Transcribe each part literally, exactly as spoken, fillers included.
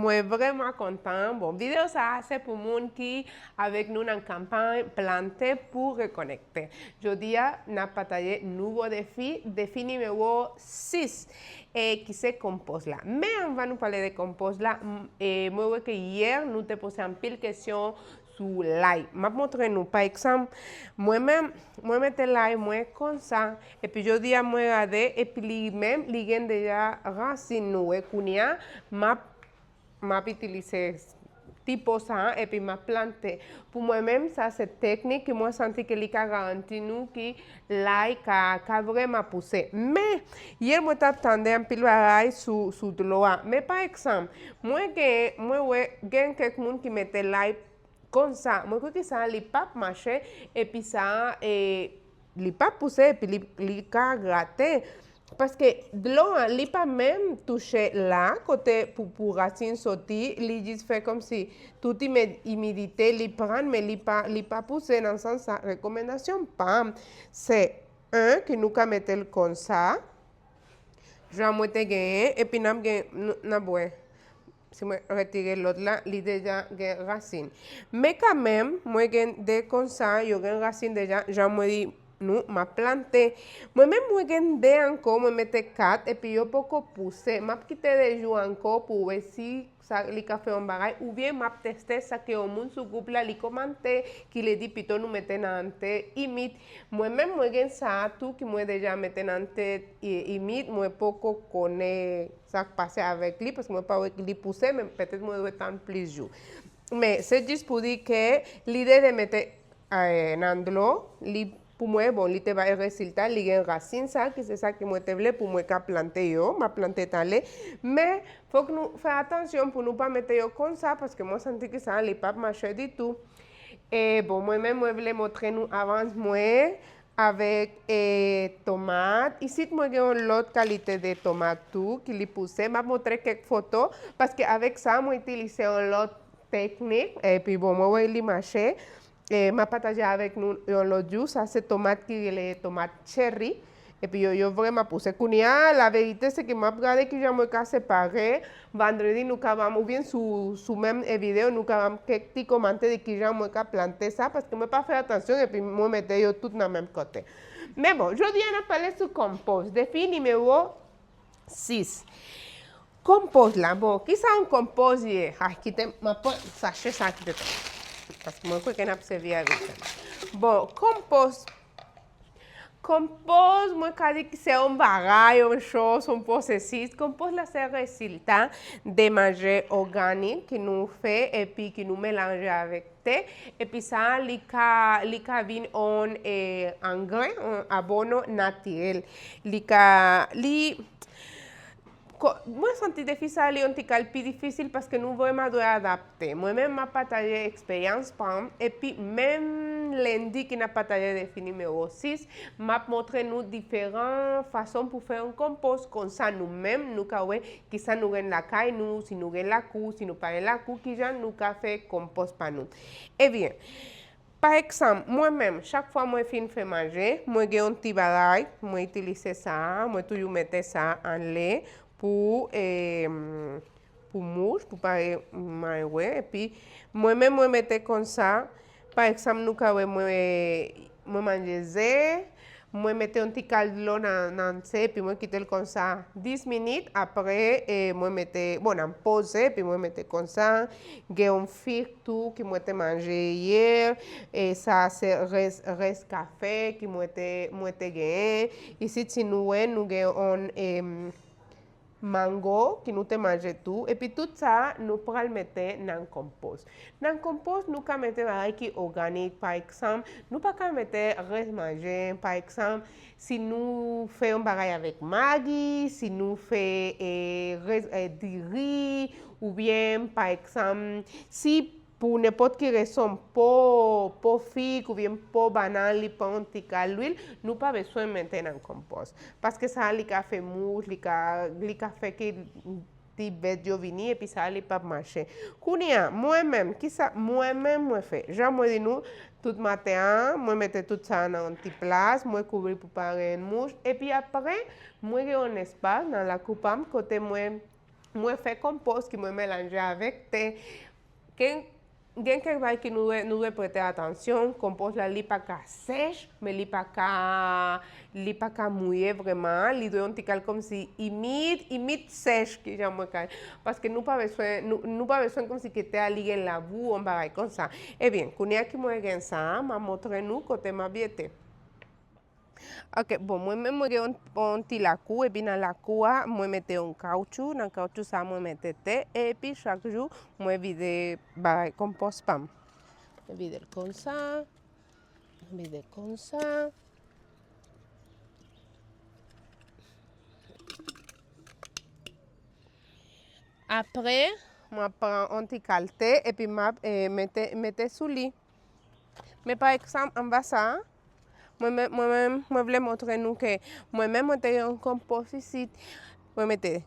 Mwen vrèman kontan. Bon, videyo sa a se pou moun ki avèk nou nan kanpay Plante pou Rekonekte. Jodi a, n ap pataje nouvo defi, defi nimewo sis, e ki se konpòs la. Men anvan nou pale de konpòs la, m- e mwen wè ke yè nou te poze anpil kesyon sou lay. M ap montre nou, pa egzanp, mwen menm, mwen mete lay mwen konsa, epi jodi a mwen gade, epi li menm, li gen deja rasin nou wè kounye a, m ap, m ap itilize ti po sa a, epi m ap plante. Pou mwen menm, sa se teknik ke mwen santi ke li ka garanti nou ki lay ka, ka vrèman pouse. Men, yè mwen t ap tande anpil bagay sou, sou dlo a. Men pa egzanp, mwen gen, mwen wè gen kèk moun ki mete lay konsa. Mwen kwè ke sa li p ap mache, epi sa, e, li p ap pouse, epi li, li ka grate. Paske dlo an, li pa menm touche la, kote pou, pou rasin soti, li jis fè kòmsi tout imi- imidite, li pran, men li pa, li pa pouse nan sans sa. Rekomandasyon pa m, se, en, ke nou ka mete l konsa, jan mwen te genyen, epi n ap gen, n- n ap wè. Si mwen retire lòt la, li deja gen rasin. Men kanmenm, mwen gen de konsa, yo gen rasin deja, jan mwen di nou, m ap plante. Mwen menm, mwen gen de ankò, mwen mete kat, epi yo poko pouse. M ap kite de jou ankò pou wè si sa li ka fè yon bagay, oubyen m ap teste sa ke yon moun sou gwoup la, li kòmante, ki li di pito nou mete nan tè imid. Mwen menm, mwen gen sa a tou ki mwen deja mete nan tè, e, imid, mwen poko konnen sa k pase avèk li, paske mwen pa wè li pouse, men petèt mwen retann plis jou. Men, se jis pou di ke lide de mete, e, nan dlo, li, pou mwen, bon, li te bay rezilta, li gen rasin sa, ki se sa ke mwen te vle pou mwen ka plante yo, m ap plante tale. Men, fòk nou fè atansyon pou nou pa mete yo konsa, paske mwen santi ke sa, li p ap mache ditou. E, bon, mwen menm, mwen vle montre nou avans mwen avèk, e, tomat. Isit, mwen gen yon lòt kalite de tomat tou, ki li pouse. M ap montre kèk foto, paske avèk sa, mwen itilize yon lòt teknik. Epi, bon, mwen wè li mache. E, m ap pataje avèk nou yon lòt jou. Sa se tomat ki rele tomat cheri. Epi yo, yo vrèman pouse. Kounye a, laverite, se ke m ap gade kijan mwen ka separe. Vandredi, nou ka ban m, oubyen sou, sou menm, e, videyo, nou ka ban m kèk ti kòmantè de kijan mwen ka plante sa, paske mwen pa fè atansyon, epi mwen mete yo tout nan menm kote. Men bon, jodi a, n ap pale sou konpòs. Defi nimewo sis. Konpòs la, bon, kisa yon konpòs ye? Ah, kite m, m ap pran sachè sa kite. Paske mwen kwè ke n ap sèvi avèk sa. Bon, konpòs, konpòs, mwen ka di ki se yon bagay, yon chòs, yon pwosesis. Konpòs la se rezilta de manje òganik ke nou fè epi ke nou melanje avèk tè. Epi sa, li ka, li ka vin yon, e, angren, yon abono natirèl. Li ka, li, ko- mwen santi defi sa li yon ti kal pi difisil paske nou vrèman dwe adapte. Mwen menm, m ap pataje eksperyans pa m, epi menm lendi ke n ap pataje defi nimewo sis, m ap montre nou diferan fason pou fè yon konpòs, konsa nou menm, nou ka wè kisa nou gen lakay nou, si nou gen lakou, si nou pa gen lakou, kijan nou ka fè konpòs pa nou. Ebyen, pa egzanp, mwen menm, chak fwa mwen fin fè manje, mwen gen yon ti bagay, mwen itilize sa, mwen toujou mete sa anlè pou, e, pou mouch, pou pa gen may wè. Epi, mwen menm, mwen mete konsa, pa egzanp, nou ka wè mwen, mwen manje ze, mwen mete yon ti kal dlo nan, nan se, epi mwen kite l konsa dis minit, apre, e, mwen mete, bon, nan poze, epi mwen mete konsa, gen yon fig tou ki mwen te manje yè, e sa se rès, rès kafe ki mwen te, mwen te genyen. Isit, si nou wè, nou gen yon, em, mango ki nou te manje tou. Epi tout sa, nou pral mete nan konpòs. Nan konpòs, nou ka mete bagay ki òganik, pa egzanp, nou pa ka mete rès manje, pa egzanp, si nou fè yon bagay avèk magi, si nou fè, e, rès, e, diri, oubyen, pa egzanp, si pou nenpòt ki rezon, po, po fig oubyen po bannann, li pran yon ti kal lwil, nou pa bezwen mete nan konpòs. Paske sa, li ka fè mouch, li ka, li ka fè ke ti bèt yo vini, epi sa, li p ap mache. Kounye a, mwen menm, kisa mwen menm mwen fè? Jan mwen di nou, tout maten an, mwen mete tout sa nan yon ti plas, mwen kouvri pou pa gen mouch, epi apre, mwen gen yon espas nan lakou pa m, kote mwen Mwen fè konpòs ki mwen melanje avèk tè. Gen, gen kèk bagay ki nou, nou dwe prete atansyon. Konpòs la, li pa ka sèch, men li pa ka, li pa ka mouye vrèman. Li dwe yon ti kal kòmsi imid, imid sèch, ki jan mwen ka. Paske nou pa bezwen, nou, nou pa bezwen kòmsi ke tè a li gen labou, yon bagay konsa. Ebyen, kounye a ki mwen gen sa, m a montre nou kote m ap jete. Ok, bon, mwen menm mwen gen yon, yon ti lakou, epi nan lakou a, mwen mete yon kawoutchou, nan kawoutchou sa mwen mete tè, epi chak jou mwen vide bagay konpòs pa m. Mwen vide l konsa, mwen vide l konsa. Apre, mwen ap pran yon ti kal tè, epi m ap eh, mete, mete sou li. Men pa egzanp, anba sa a, mwen menm, mwen menm, mwen vle montre nou ke mwen menm mwen te gen yon konpòs isit. Mwen mete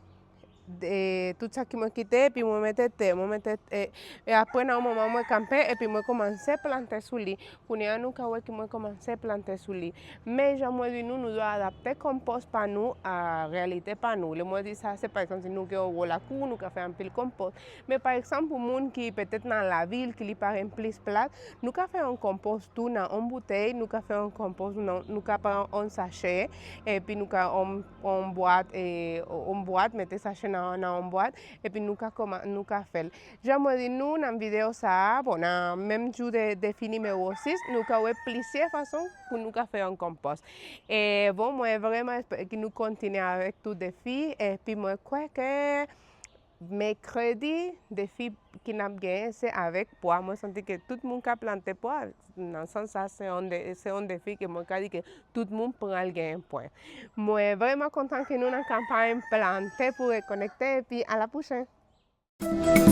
de, tout sa ki mwen kite, epi mwen mete tè, mwen mete tè. E apre nan yon moman mwen kanpe, epi mwen kòmanse plante sou li. Kounye a nou ka wè ki mwen kòmanse plante sou li. Men jan mwen di nou, nou dwe adapte konpòs pa nou a reyalite pa nou. Lè mwen di sa, se pa egzanp si nou gen yon gwo lakou, nou ka fè anpil konpòs. Men pa egzanp, pou moun ki petèt nan lavil, ki li pa gen plis plas, nou ka fè yon konpòs tou nan yon boutèy, nou ka fè yon konpòs, nan, nou ka pran yon sachè, epi nou ka yon, yon bwat, e, yon bwat, mete sachè nan, nan yon bwat, epi nou ka kòman, nou ka fè l. Jan mwen di nou nan videyo sa a, bon, nan menm jou de, defi nimewo sis, nou ka wè plizyè fason pou nou ka fè yon konpòs. E bon, mwen vrèman espere ke nou kontinye avèk tout defi, epi mwen kwè ke Mèkredi, defi ki n ap genyen, se avèk pwa. Mwen santi ke tout moun ka plante pwa. Nan sans sa, se yon de, se yon defi ke mwen ka di ke tout moun pral genyen pwa. Mwen vrèman kontan ke nou nan kanpay plante pou rekonekte, epi a la pwochèn.